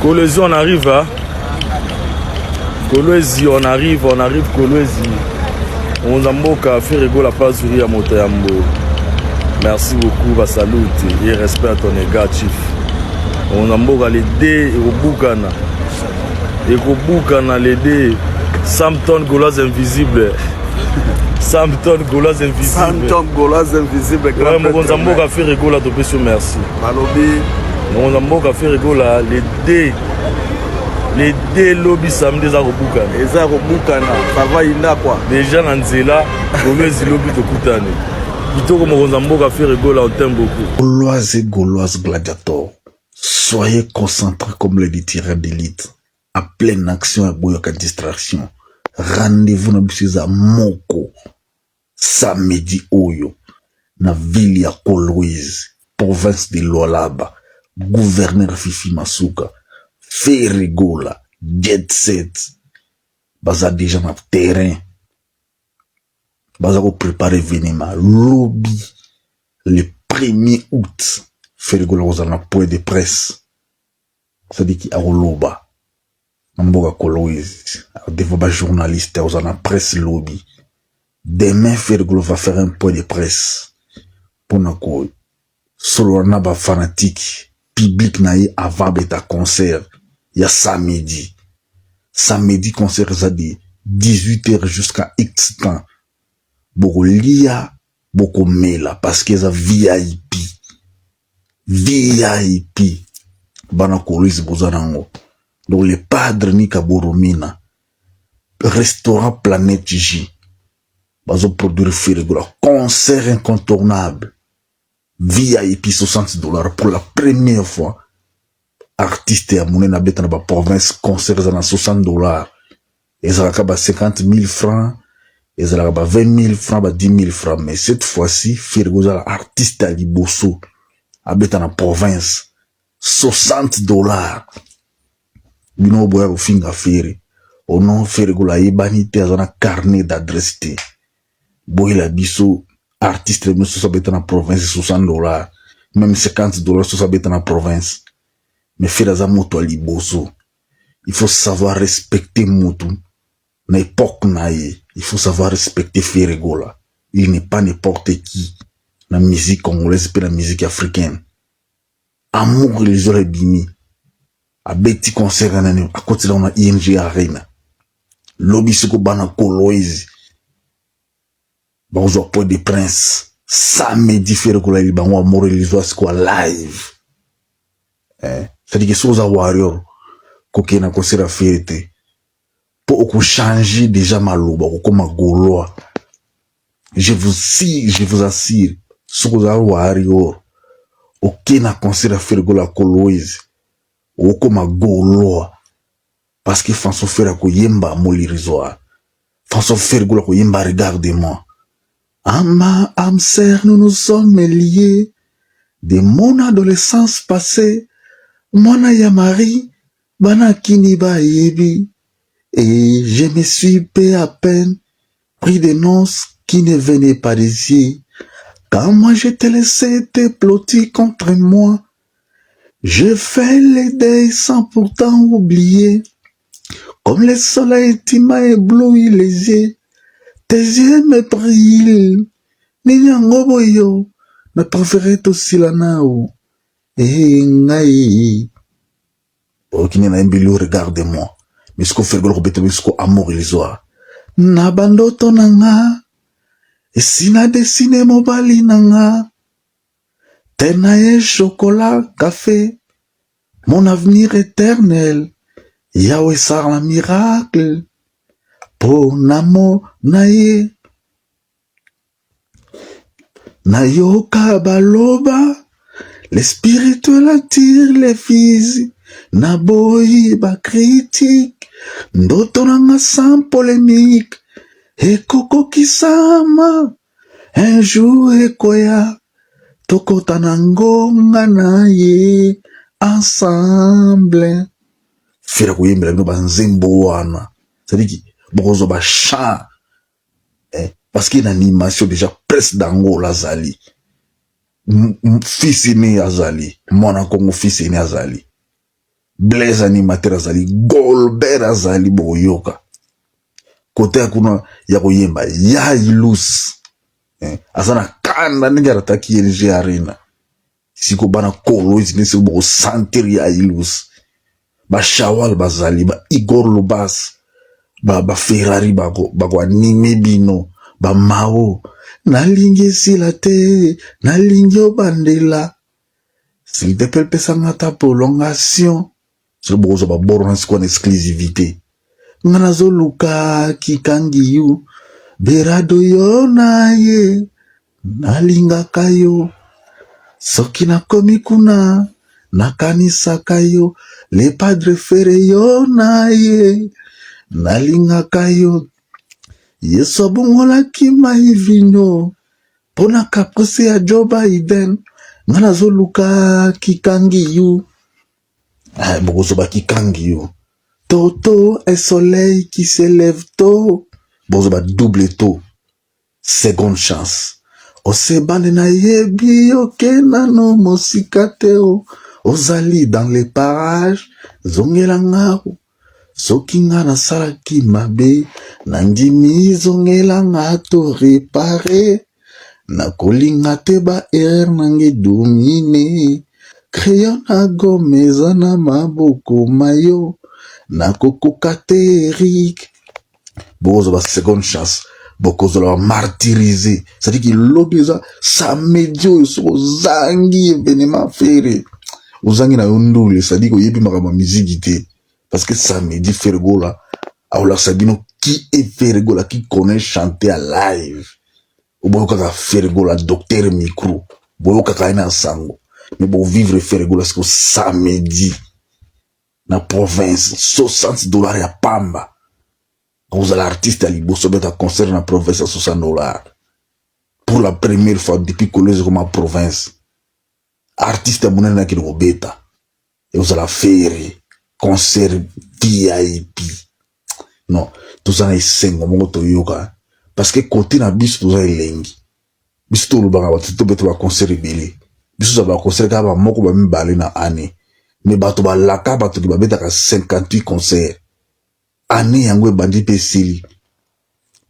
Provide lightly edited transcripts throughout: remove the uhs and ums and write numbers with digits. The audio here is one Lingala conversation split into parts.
Kolwezi, on arrive, hein? Kolwezi, on arrive, on arrive, Kolwezi. Mokonzi ya mboka Ferre Gola Pazuri ya moto ya mbo. Merci beaucoup, ba salut et respect à ton égard, chief. Mokonzi ya mboka les deux ekobukana. Ekobukana les deux. Samton Gauloise invisible. Samton Gauloise invisible. Samton Gauloise invisible. Ouais, mokonzi ya mboka Ferre Gola topesi yo merci. Balobi mokonzi ya mboka Ferre Gola les deux les deux lobi samedi eza kobukana. Eza kobukana, ça va inda quoi. Déjà na nzela Gauloise lobi tokutani. Kitoko mokonzi ya mboka Ferre Gola, on t'aime beaucoup. Gauloise et Gauloise Gladiator, soyez concentrés comme les tireurs d'élite. En pleine action ya boyoka distraction. Rendez-vous na biso eza moko samedi oyo na ville ya Kolwezi, province de Lualaba. Gouverneur Fifi Masuka, Ferre Gola, Jet Set baza déjà na terrain, baza ko préparer événement lobi le 1er août. Ferre Gola kozala na point de presse, c'est-à-dire ki akoloba na mboka Kolwezi devant ba journaliste, akozala na presse lobi. Demain, Ferre Gola va faire un point de presse mpona kosolola na ba fanatique public na ye avant abeta concert ya samedi. Samedi concert eza de 18h jusqu'à x temps. Bokolia, bokomela parce que eza VIP. VIP bana Kolwezi boza nango. Donc le padre Nika Boromina, restaurant Planète J bazoproduire Ferre Gola concert incontournable, VIP 60 $. Pour la première fois artiste ya monene abeta na baprovince concert eza na 60 $. Ezalaka ba 50 000 francs, ezalaka ba 20 000 francs, ba 10 000 francs, mais cette fois-ci Ferre ozala artiste ya liboso abeta na province 60 $. Bino boya kofinga Ferre ono Ferre Gola ayebani te, aza na carnet d'adresse te. Boyela biso artiste mosusu abeta na province 60 $, même 50 $ soso abeta na province, mais Ferre aza moto ya liboso. Il faut savoir respecter motu na époque na ye. Il faut savoir respecter Ferre Gola, il n'est pas n'importe qui na musique congolaise mpe na musique africaine. Amour illusoire ebimi, abeti concert ya nani, akotela na ING Arena lobi. Siko bana Kolwezi bakozwa point de presse samedi. Ferre Gola bango amour illusoire sikoa live, eh? C'est-à-dire que soki oza warrior, kokende na concert ya Ferre te mpo okochange déjà maloba, okokoma gaulois. Je vous si je vous assure, soki oza warrior, okende na concert ya Ferre Gola Kolwezi, okokoma gaulois, parce que François Ferre akoyemba amour illusoire, François Ferre Gola akoyemba regarde-moi. À ma âme sœur, nous nous sommes liés de mon adolescence passée. Mwana ya Marie, bana kini bayebi. Et je me suis peu à peine pris des noces qui ne venaient pas des yeux. Quand moi je te laissé te blotti contre moi, je fais les deuils sans pourtant oublier. Comme le soleil, tu m'as ébloui les yeux. Tes yeux me brillent. Nini yango boyo na préféré tosila nao e ngai okini nayembeli yo regarde-moi, mais siko Ferre Gola kobeta biso siko amour illusoire. Na bandoto na nga esi na dessiner mobali na nga te na ye chocolat café, mon avenir éternel. Yawe esala miracle mpo na mona ye. Nayoka baloba le spirituel attire les physiques, naboyi bacritique, ndoto nanga sans polémique ekokokisama un jour ekoya, tokota na ngonga na ye ensemble. Ferre koyembela bino banzembo wana, c'est-à-dire bokozwa bachant, eh, parce que na animation déjà presse d'Angola azali, fils aîné azali, mwana Kongo fils aîné azali. Blaise animateur azali, Golbert azali, bokoyoka kote ya kuna ya koyemba ya Ilus eh, aza na kanda ndenge arataki ING Arena. Siko bana Kolwezi nde siko bokosentir ya Ilus, bashawal bazali, ba Igor Lubas, ba, ba Ferrari bako bakoanime bino, bamao nalingi esila te, nalingi obandela, s'il te plaît pesanga ta prolongation. Soki bokozwa baboro na sikoyo na exclusivité, nga nazoluka kikangi yu berado yo na ye nalingaka yo, soki nakomi kuna nakanisaka yo, le padre Ferre yo na ye nalingaka yo, Yesu abongolaki mai vino mpo na caprice ya Joe Biden, nga nazoluka kikangi yu. Ah, bokozwa bakikangi yo toto, un soleil qui se lève tôt, bozwa ba double to seconde chance. Osebane nayebi oke nano mosika te, o ozali dans les parages, zongela nga soki nga nasalaki mabe, nandimi zongela nga to réparer, nakolinga te ba erreur nanga edomine, crayon na gomme eza na maboko mayo, nakokoka te Eric. Bokozwa ba seconde chance, bokozala bamartyrise, c'est-à-dire que lobi eza samedi oyo, soki ozangi événement Ferre, ozangi na yo ndule, c'est-à-dire oyebi makambo ya miziki te, parce que samedi Ferre Gola akolakisa bino qui est Ferre Gola, qui connaît chanter à live. Boyokaka Ferre Gola docteur micro, boyokaka ye na sango, mais bovivre Ferre Gola siko samedi na province, 60 $ ya pamba. Kozala artiste ya liboso beta concert na province ya 60 $, pour la première fois depuis Kolwezi koma province, artiste ya monene nakende kobeta ekozala Ferre, concert VIP. Non, toza na esengo moko toyoka, parce que côté na biso toza elengi. Biso tolobaka bato tobeta baconcert ebele, biso toza baconcert kaka bamoko bamibale na année, mais bato balaka bato ke babetaka 58 concert année yango ebandi mpe esili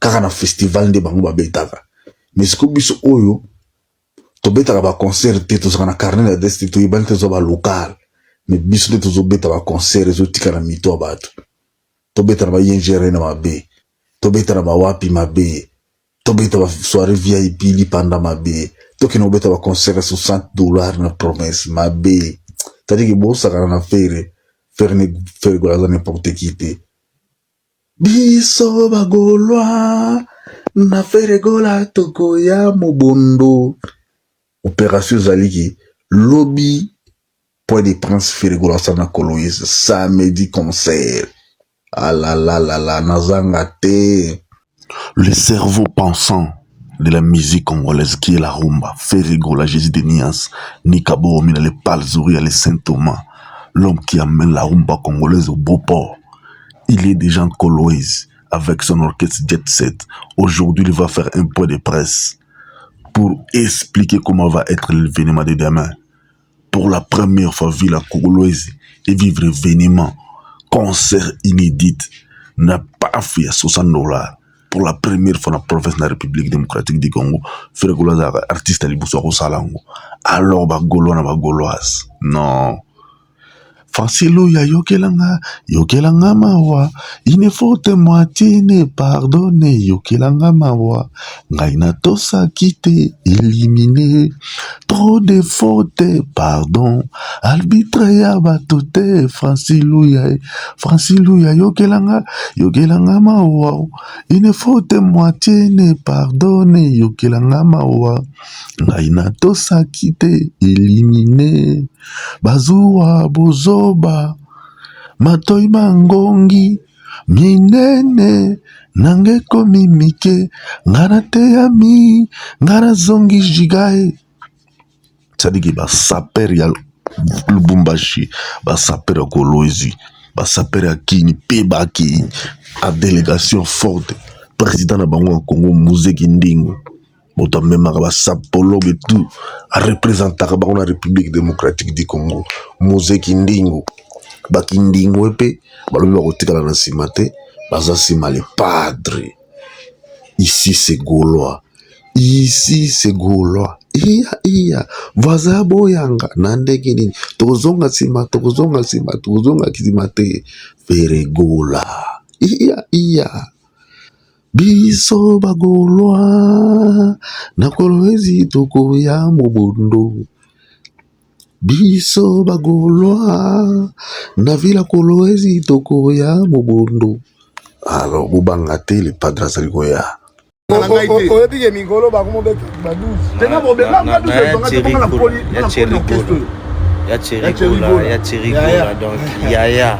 kaka na festival nde bango babetaka. Mais sikoyo biso oyo tobetaka baconcert te, tozalaka na carnet d'adresse te, toyebani te, toza balocal, mais biso nde tozobeta baconcert ezotika na mito ya bato. Tobeta na ba INGR na mabe, tobeta na bawapi mabe, tobeta basoirée VIP lipanda mabe, tokende kobeta baconcert ya 60 $ na promesse mabe. C'est-à-dire ke bosakana na Ferre. Ferre, Ferre Gola aza n'importe qui te. Biso bagolwa na Ferre Gola tokoya mobondo. Opération ezaliki lobi, point de presse Ferre Gola asala na Kolwezi, samedi concert. Alalalala, nazanga te. Le cerveau pensant de la musique congolaise qui est la rumba, Ferre Gola, Jésus de Nias, Nika Boromina, le Palzouria, le Saint Thomas, l'homme qui amène la rumba congolaise au beau port. Il est déjà en Kolwezi avec son orchestre Jet Set. Aujourd'hui, il va faire un point de presse pour expliquer comment va être l'événement de demain. Pour la première fois, ville à Kolwezi et vivre événement, concert inédit, n'a pas fait à 60 $. Pour la première fois dans la province de la République démocratique du Congo, Ferre Gola artiste liboso akosala yango. Alors bagaulois na bagauloise, non, Faciluya, yokelanga, yokelanga mawa, une faute moitié ne pardonne, yokelanga mawa, ngai natosaki te, éliminé, trop de fautes, pardon, arbitre ya bato te, Franciluya, Franciluya, yokelanga, yokelanga mawa, une faute moitié ne pardonne, yokelanga mawa, ngai natosaki te, éliminé. Bazuwa bozoba, matoi mangongi minene nanga ekomi mike, nga nateyami, nga nazongi jigae. C'est-à-dire basapeurs ya Lubumbashi, basapeurs ya Kolwezi, basapeurs ya Kini mpe bakei a délégation forte. Président na bango ya Congo, Muzeki Ndingo, moto amemaka basapologue tout, arepresentaka bango na République démocratique du Congo, Muzeki Ndingo. Bakindingwe mpe balobi bakotikala na nsima te, baza nsima le padre. Ici c'est Gaulois, ici c'est Gaulois. Iya iya, voisin boyanga na ndenge nini? Tokozonga nsima, tokozonga nsima, tokozonga nsima te. Ferre Gola, iya iya. Biso ba Gaulois na Kolwezi tokoya mobondo. Biso ba Gaulois na vila Kolwezi tokoya mobondo. Alors bobanga te, le padre azali koya. Oyebi ke mikolo bakomobeta ba 12 tena bobenga nga 12 ezonga te bonga na poli ya Thierry Gola ya Thierry Gola ya Thierry Gola donc yaya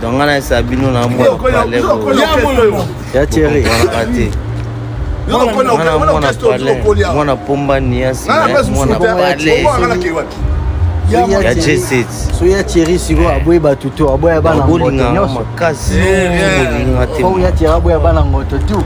donc nga nayesa bino na mwana palais ya Thierry te mwana palais mwana pomba niasi mwana palais ya J7 so ya Thierry sikoyo aboyi bato to aboya bana ngoto bolinganga nyonso makasi bolinga te ya Thierry aboya bana ngoto tu.